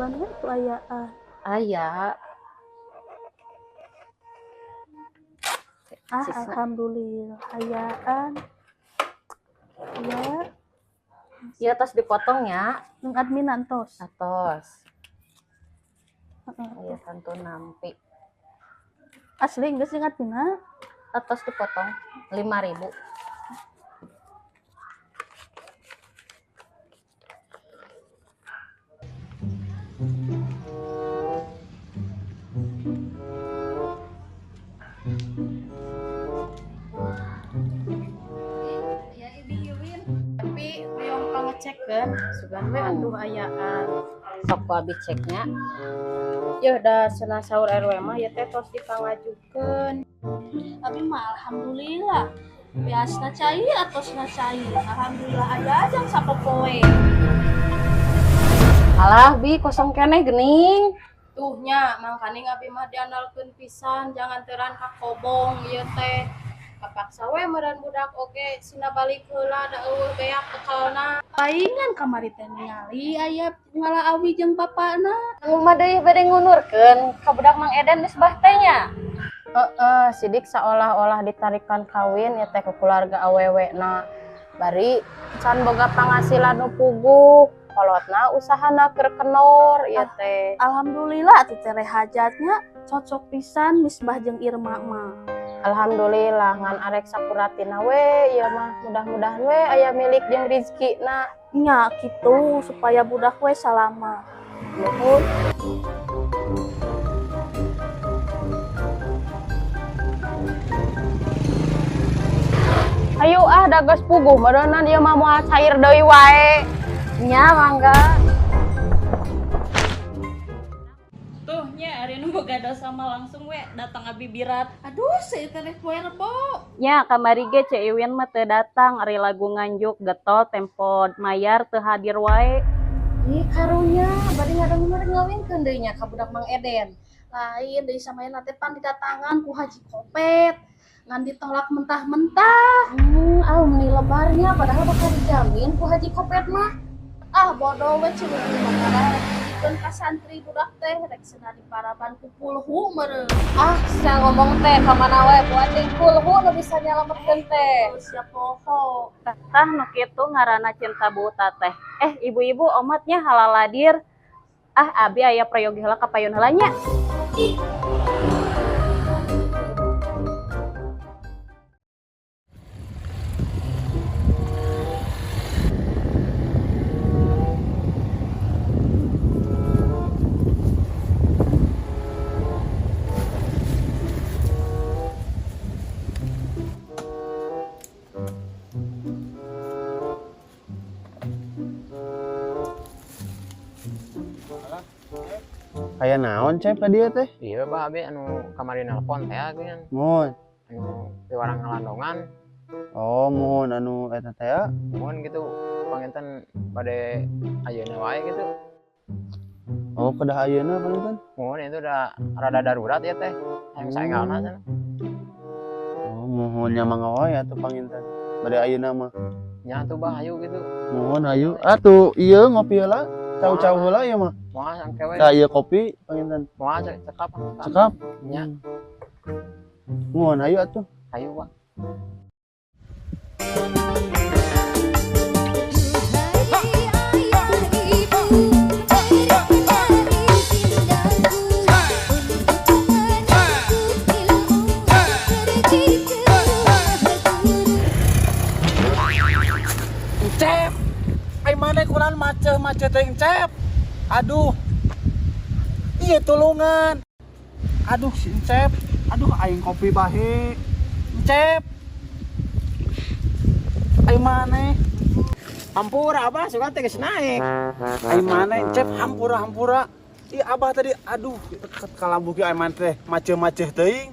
Sugan we tuh ayaan. Aya. Ah, Sisna. alhamdulillah ayaan. Ya, Ieu tos dipotong ya. Nung adminan tos. Atos. Heeh. Aya kantun nampi. Asli geus jeung adminna. Atos dipotong 5.000. Ya ini Iwin, tapi hoyong pangecekeun sugan we atuh ayaan. Sok ku abi ceknya. Yeuh da cenah saur RW mah ieu teh tos dipangajukeun. Abi mah alhamdulillah. Biasna cai atosna cai. Alhamdulillah aya jang sapopoe. Alah bi kosong keneh geuning. Tuh nya mangkaning abi mah diandalkeun pisan jangan teran ka kobong ieu teh. Kapaksa we meureun budak oge sina balik heula da eueuh beak bekalna. Palingan kamari teh ningali aya ngala awi jeung bapakna. Anu mah deui bade ngunurkeun ka budak Mang Eden Misbah teh nya. Heeh, sidik seolah-olah ditarikan kawin ya teh ke keluarga awewe na. Bari can boga penghasilan nu puguh, kolotna usahana keur kenor ieu teh. Alhamdulillah atuh teh hajatnya cocok pisan Misbah jeung Irma mah. Alhamdulillah ngan arek sakuratina we ieu mah mudah-mudahan we aya milik jeung rizkina. Nya kitu supaya budak we salamat. Nuhun. Ayo ah da geus puguh meureunnan ieu mah moal cair deui wae. Nya mangga. Tuh nya ari nu boga dosa mah langsung we datang abi birat. Aduh, seueur teh poe Rebo. Nya kamari ge Ceu Iwin mah teu datang ari lagu Nganjuk getol tempo mayar teu hadir wae. Ih karunya bade ngadangu ngawinkeun deui nya ka budak Mang Eden. Lain deui samaena teh pan didatangan ku Haji Kopet. Ngan ditolak mentah-mentah. Ah meuni lebarnya padahal bakal dijamin ku Haji Kopet mah. Ah, bodoh we Ceu Iwin mah karena ka santri budak teh rek cenah diparaban ku pulhu meureun. Ah, sia ngomong teh ka mana wae buat jeung kulhu nu bisa nyalametkeun teh. Siap poho. Tah nu kitu ngaranna cinta buta teh. Eh ibu-ibu omatnya halaladir. Ah abi aya prayogi heula ka payun heula nya. Aya naon Cep ka dieu teh? Iya bah abi anu kamari nelpon teh geuningan Muhun. Anu piwarang ngalandongan. Oh, muhun anu eta teh ya. Muhun gitu panginten bade ayeuna wae gitu. Oh, kedah ayeuna panginten? Muhun itu udah rada darurat ya teh. Yang saengalna cenah. Oh, muhun nya mangga wae atuh panginten. Bade ayeuna mah. Nya atuh bah hayu gitu. Muhun hayu. Atuh ieu ngopi heula. Cau-cau heula ieu mah. Moal sangke we. Tah ieu kopi panginten. Moal cekap. Cekap. Nya. Muhun hayu atuh. Hayu bah. Cep, ai maneh kurang maceh-maceh teuing Cep. Aduh. Iya tulungan. Aduh si Cep. Aduh aing kopi bahe. Cep. Ai maneh. Hampura abah suka teh geus naik. Ai maneh Cep hampura hampura. Ih abah tadi aduh deket kalambuh ge ai maneh teh maceh-maceh teuing.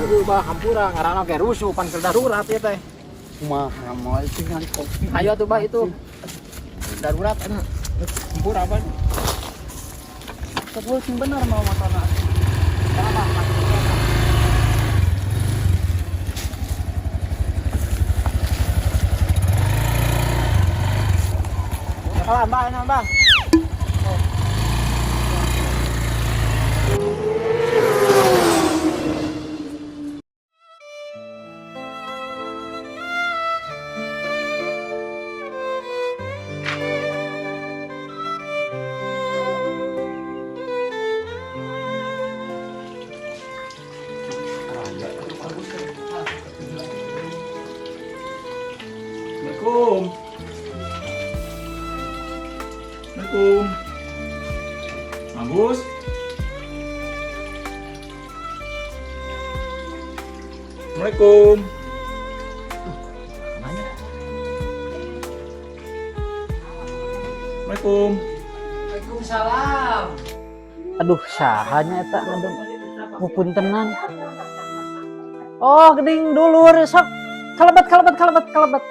Aduh bah hampura ngaranna ge rusuh pan keur darurat ieu teh. Kumaha moal tinggal kopi. Ayo tuh bah itu. Darurat anu. Hampura abah. Sebul sing bener mau motorna. Mbah, nah, Mbah. Assalamualaikum. Assalamualaikum. Agus. Assalamualaikum. Mana? Assalamualaikum. Waalaikumsalam. Aduh, sahanya eta ngadem pupuntenan. Oh, geuning dulur sok kalebet kalebet kalebet kalebet.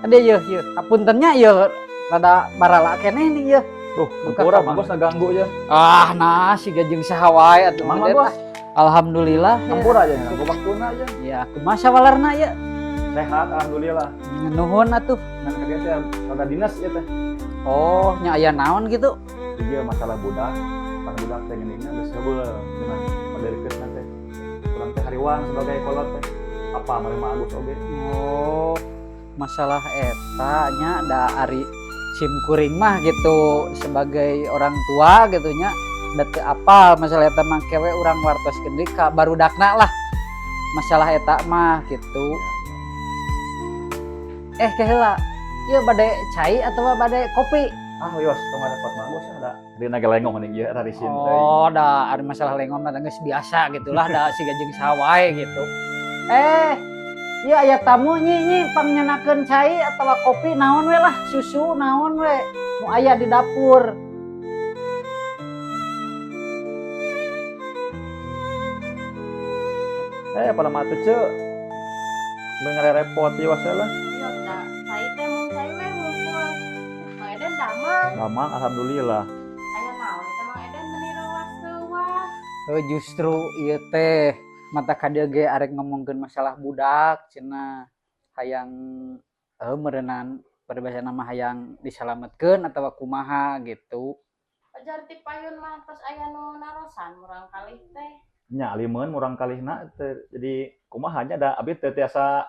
Ade yeuh yeuh, hapuntennya yeuh rada barala keneh nih yeuh. Duh, Buka hampura kamar. Mang Bos ngaganggu ya. Ah, nah siga jeung saha wae atuh Mang Mang Bos. Alhamdulillah. Ya. Hampura aja ngaganggu waktuna aja. Ya, kumaha sawalerna ya? Sehat alhamdulillah. Nuhun atuh. Ngan ka dieu teh rada dinas ieu teh. Oh, nya aya naon gitu? Ieu masalah budak, pan budak teh geuning geus heubeul cenah paderikeun teh. Urang teh hariwang sebagai kolot teh. Apa meureun Mang Agus oge? Oh, masalah eta nya da ari sim kuring mah gitu sebagai orang tua gitu nya da teu apal masalah eta mah kewe urang wartoskeun deui ka barudakna lah masalah eta mah gitu. Eh ke heula, ieu bade cai atawa bade kopi? Ah, wios tong repot Mang Agus ada dina ge lengong geuning ieu rarisin teh. Oh, da ari masalah lengong mah geus biasa gitulah da siga jeung saha wae gitu. Eh, ieu aya tamu nyi nyi pangnyenakeun cai atawa kopi naon we lah, susu naon we nu aya di dapur. Eh, pada mah atuh ceu. Beung repot ieu wase lah. Iya, da cai teh mun cai we ngumpul. Mang Eden damang. Damang alhamdulillah. Aya naon eta Mang Eden meuni reuas-reuas. Oh, justru ieu teh mata ka dieu ge arek ngomongkeun masalah budak cenah hayang meureunan paribasana mah hayang disalametkeun atawa kumaha gitu. Ajar ti payun mah tos aya nu narosan murang kalih teh. Nya limeun murang kalihna teh jadi kumaha nya da abdi teu tiasa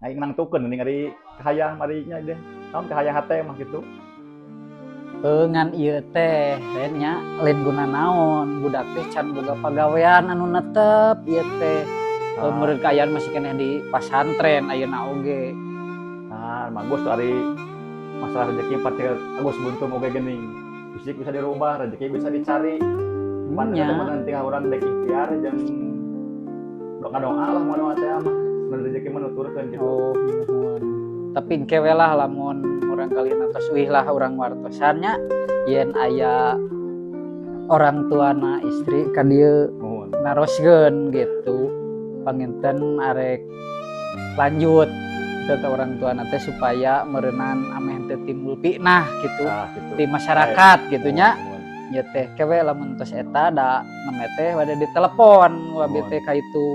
ngaing nangtukeun geuning ari kahayang marinya deh. Naon kahayang hate mah kitu. Ngan ieu teh lain nya lain guna naon budak teh can boga pagawean anu netep ieu teh. Meureun kaayaan masih keneh di pasantren ayeuna oge. Nah, Mang Agus ari masalah rezeki pati Agus buntung oge geuning. Fisik bisa dirubah, rezeki bisa dicari. Pan Nya. eta mah tinggal urang dek ikhtiar jeung doa-doa lah mun doa teh mah. Mun rezeki mah nuturkeun gitu. Oh, nuhun. Tapi engke we lah lamun urang kali atos uih lah urang wartosan nya yen aya orang tuana istri ka dieu Nuhun. naroskeun gitu. Panginten arek lanjut teh orang tuana teh supaya meureunan ameh teu timbul fitnah gitu Nah, gitu. di masyarakat gitu nya. Nuhun. Ya teh kewe lamun tos eta da neme teh bade ditelepon wa Nuhun. teh ka itu.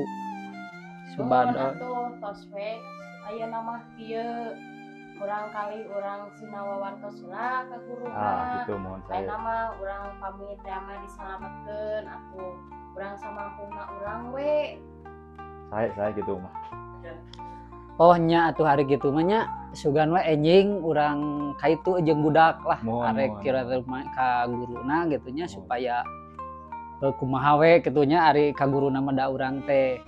Nuhun Subada. atuh tos we ayeuna mah kieu urang kali urang sinawa wartos heula ka guruna. Ah, gitu mohon saya. Ayeuna mah urang pamit teh mah disalametkeun atuh urang samampuna urang we. Saya gitu mah. Oh nya atuh hari gitu mah nya sugan we enjing urang kaitu jeung budak lah Mohon, arek mohon. kira ka guruna gitu nya Mohon. supaya kumaha we kitu nya ari ka guruna mah da urang teh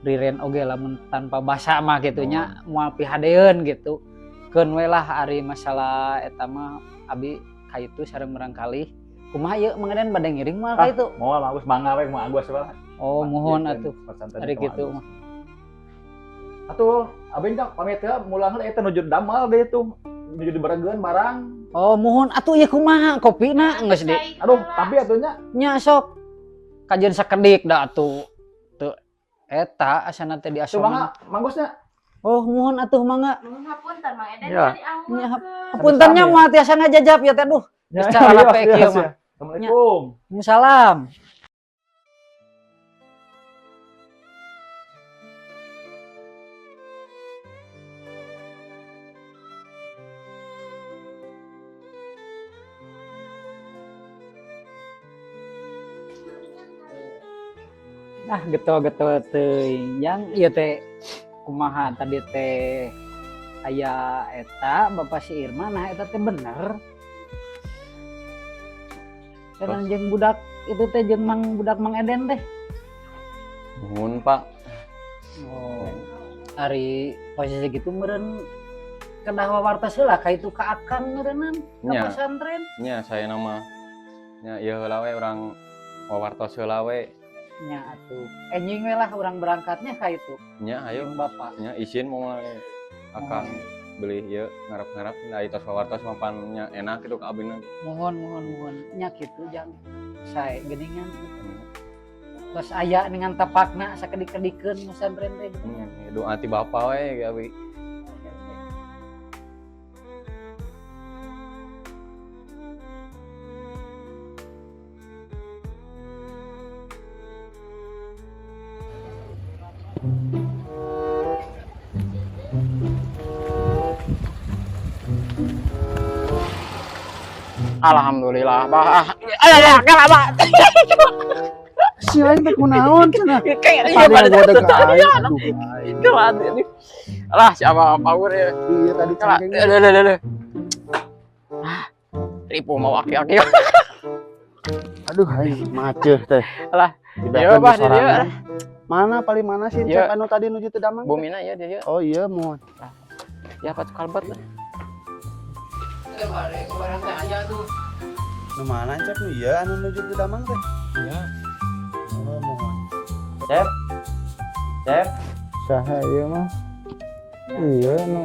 riren oge lamun tanpa basa mah kitu nya moal pihadeun gitu. Keun we lah ari masalah eta mah abi kaitu sareng murang kalih. Kumaha ieu Mang Eden bade ngiring moal ka itu? Moal Mang Agus mangga we Mang Agus we lah. Oh, mohon atuh. Pesantren Ari Mang kitu Agus. mah. Atuh, abdi teh pamit heula mulang heula eta nuju damal deui tuh. Nuju diberegeun barang. Oh, mohon atuh ieu kumaha kopina geus di. Aduh, tapi atuh nya Nya sok. Kajeun sakedik da atuh. Teu eta asana teh Tuh diasongan. mangga Mang Agus nya. Oh, mohon atuh mangga. Nuhun hapunten Mang Eden Ya. tadi anggeun. Nya hapuntennya Sami-sami. moal tiasa ngajajab ya teh aduh. Ya, Geus cara iya, rape iya, kieu iya. mah. Assalamualaikum. Waalaikumsalam. Ah, getol-getol teuing. Yang ieu teh kumaha tadi teh aya eta Bapak si Irma, nah eta teh bener. Kan jeung budak itu teh jeung Mang budak Mang Eden teh. Nuhun, Pak. Oh. Ari posisi gitu meureun kedah wawartos heula ka itu ka Akang meureunnan ka Nya. pesantren. Nya saya nama nya ieu heula we urang wawartos heula we. Nya atuh. Enjing we lah urang berangkatnya ka itu. Nya ayo. Jeung Bapak. Nya izin mau Akang beli ieu ngarep-ngarep da tos wawartos mapan nya enak gitu ka abina. Mohon mohon mohon nya kitu jang sae geuningan. Tos aya dengan tapakna sakedik-kedikeun pesantren teh. Nya doa ti Bapak we ge abi. Alhamdulillah, bah. Ayo, ayo, ayo, bah. Si lain teh kunaon cenah? Kayak iya Tadi pada nggodeg ka tadi. aing, aduh, aing. Kumaha ini? Lah, siapa power ya? Iya tadi Lah, cengkeng. leuh, leuh, leuh. Ah, ripu mau aki-aki. Aduh, aing maceuh teh. Lah, Dibeakeun iya, bah, di sorangan. di dieu. Mana paling mana sih Iya. cek anu tadi nuju teu damang? teh? Bumina ya dia. Oh iya, mohon. Ya apa kalbat lah. Nu mana cep nu ieu anu nuju teu damang teh? Iya. Oh, mohon. Cep. Cep. Saha ieu mah? Iya nu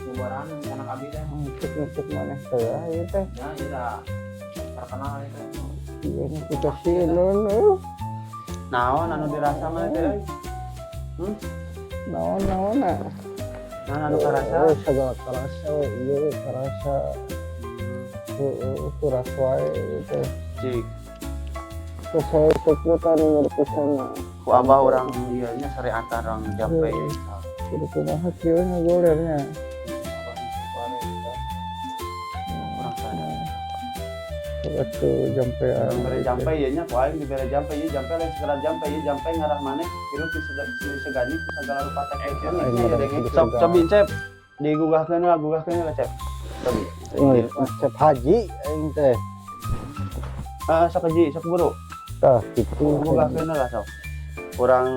Lebaran anak abi teh. ngecek-ngecek maneh teh ieu teh. Ya, iya terkenal itu. Iya nu kita silun euy. Naon anu dirasa maneh teh euy? Hmm? Naon naon ah. Naon anu karasa? Oh, sagala karasa we ieu karasa. Heeh, kuras wae ieu teh. Cik, Terus saya sekutan nyeri pisan mah. ku abah urang ieu nya syariatan urang jampe. Kudu kumaha kieu ngagolernya. Urang sadar. Waktu jampean. Urang bere jampe ieu nya ku aing dibere jampe ieu jampe lain sekedar jampe ieu jampe ngarah maneh hirup di disegani ku sagala rupa teknik Aing ieu mah denge. kudu Sok segan. cobi Cep. Digugahkeun lah, gugahkeun lah Cep. Cobi. Cep haji aing teh. Ah, sok haji, sok buru. Tah kitu. Gugahkeun lah sok. Urang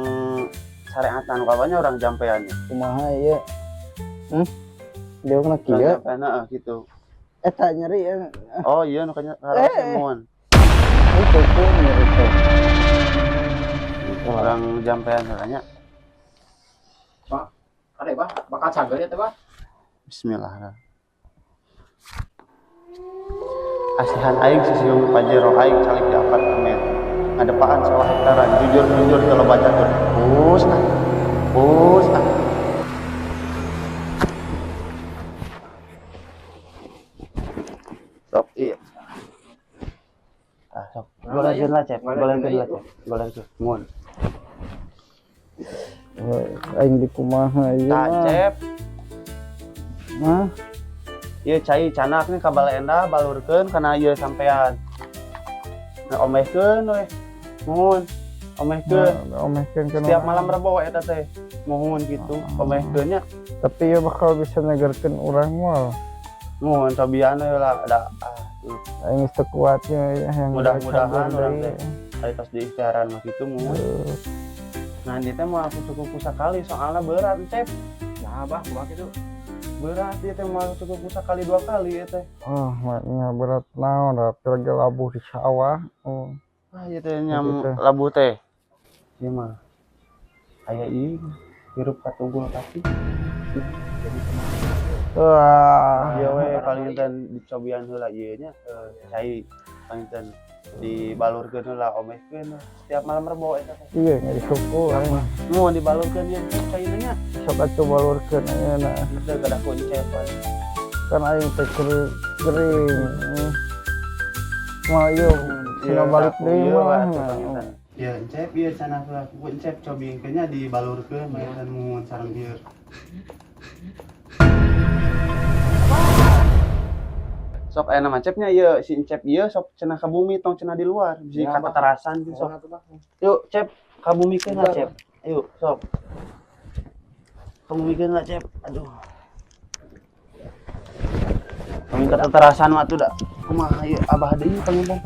syariatan kawannya urang jampeannya. Kumaha ieu? Hmm? Deukna Urang kieu. jampean heeh gitu. Eta nyeri ya. Oh iya nu kanya karasa Eh. mohon. Itu tuh nyeri teh. Urang jampean heula nya. Pak, ada bah, bakal cager ya teh, bah. Bismillah. Asihan aing sisiung pajero aing calik di apartemen. Ngadepaan sawah hektaran, jujur-jujur kalau baca tuh. Pus ah. Pus ah. Sok iya. Ah, sok. Golerkeun lah, Cep. Golerkeun lah, Cep. Golerkeun. Mun. Aing di kumaha ieu Tah, mah. Cep. Mah, Ieu cai canak nih ka balenda balurkeun kana ieu sampean. Nah, omehkeun we. Muhun. Omehkeun. nah, omehkeun kana. Setiap malam rebo eta teh. Muhun gitu, omehkeun nya. Tapi ieu bakal bisa nyegerkeun urang moal. Muhun cobian we lah ada ah tuh. Aing geus teu kuatnya ya yang Mudah-mudahan cager urang deui. teh ari tos diikhtiaran mah kitu muhun. Nah, di teh moal aku cukup ku sakali soalna berat, Cep. Nah, bah, kumaha kitu? Berat ieu teh moal cukup ku sakali dua kali ieu teh. Oh, maknya berat naon rapil ge labuh di sawah. Oh. Ah, ieu teh nyam Gitu. labuh teh. Ieu mah aya ieu hirup katunggul kaki. Wah. Ieu we palinten dicobian heula ieu nya cai palinten dibalurkeun heula omehkeun setiap malam rebo eta teh. Iya nyeri suku aing. Mun dibalurkeun ieu caina nya. Sok atuh balurkeun ayeuna. Teu kedah kuncep. Kan aing teh kering. Mah ieu sina balik deui mah. Ya, Encep, ieu cenah heula ku Encep cobingkeun nya dibalurkeun palinten mun sareng ieu. Sok aya nama Cepnya ieu si Encep ieu sok cenah ka bumi tong cenah di luar, bisi Ya, ka Bah. teterasan gitu sok. Yuk, Cep. Kamu mikir nggak, Cep? Ayo, sob. Kamu mikir nggak, Cep? Aduh. Kami keteterasan mah tuh dah. Kumaha ieu abah deui panginten.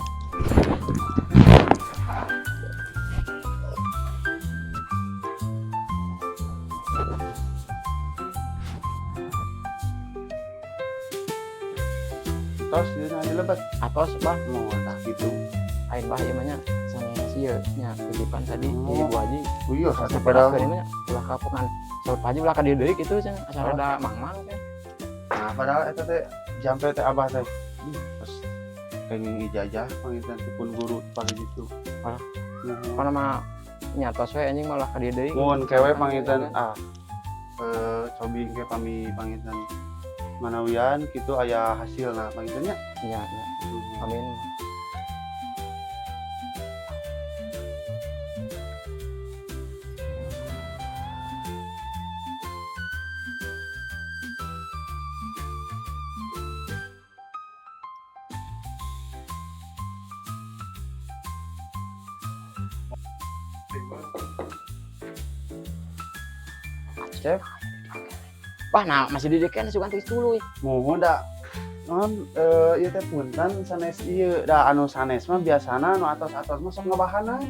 Tos ieu na dilebat. Atos bah. Mau tah kitu. Ain bah ieu mah nya sanes ieu nya titipan tadi di Bu Haji. Oh iya, satu Padahal padahal. nya ulah kapokan. Saur Pak Haji ulah ka dieu deui kitu cenah asa rada mangmang teh. Nah, padahal eta teh jampe teh abah teh. Terus kenging ijazah panginten pun guru pagi gitu. Alah. Pokona mah nya tos we anjing malah ka dieu deui. Mun kewe panginten ah. Cobi engke pami panginten manawian kitu aya hasilna panginten nya. Nya, nya. Amin. Chef. Wah, nah masih didikan sugan teh tuluy. Muhun da non ieu teh punten sanes ieu da anu sanes mah biasana anu atos-atos mah sok ngabahanan.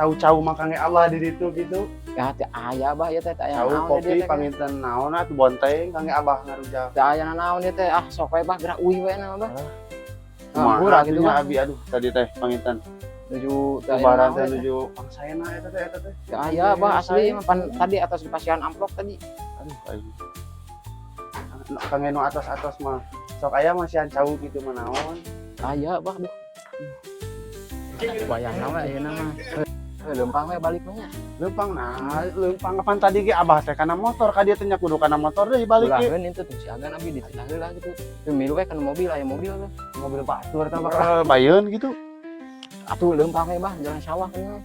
Cau-cau mah kange Allah di ditu gitu. Ya teh aya bah ieu teh teh aya Cau naon kopi di dieu teh. panginten naon atuh bonteng kange abah ngarujak. Teh aya naon ieu teh ah sok we bah gerak uih we na bah. Kumaha Hampura gitu atuh nya mah. abi aduh tadi teh panginten. Nuju teh aya Lebaran naon teh teh. nuju pangsaena eta teh eta teh. Teh aya bah asli mah pan tadi atas dipasihan amplop tadi. Aduh aing. Kange nu atos-atos mah sok aya masihan cau gitu mah naon. Aya bah duh. Wayahna we ayeuna mah. Leumpang we balik mah nya. Leumpang nah, leumpang kapan tadi ge abah teh kana motor ka dieu teh nya kudu kana motor deui balik ge. Ulaheun itu tuh si Agan abi dititah heula gitu. Teu milu we kana mobil aya mobil teh. Mobil batur teh bakal bayeun gitu. Atuh leumpang we bah jalan sawah nya.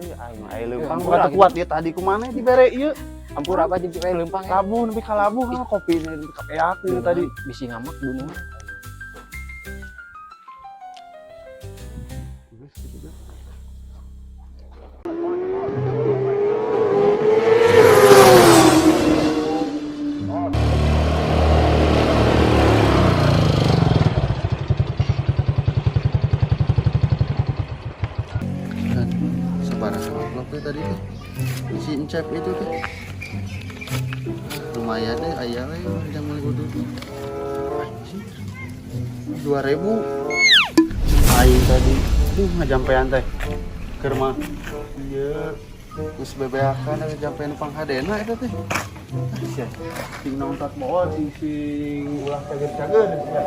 Euy aing mah aya leumpang Hampura bukan gitu. kuat dia tadi kumaha dibere ieu. Hampura abah jadi we leumpang. Labuh nepi ka labuh ha kopi nepi ka peak ieu tadi. Bisi ngamak dunia. Sabaraha amplop teh tadi teh. Si Encep itu teh. Lumayan deh aya we jang meuli udud. Anjir. 2000. Aing tadi aduh ngajampean teh. Keur mah ieu geus bebeakan da ngajampean panghadena eta teh. Ah sia. Sing nongtot moal sing sing ulah cager-cager sia.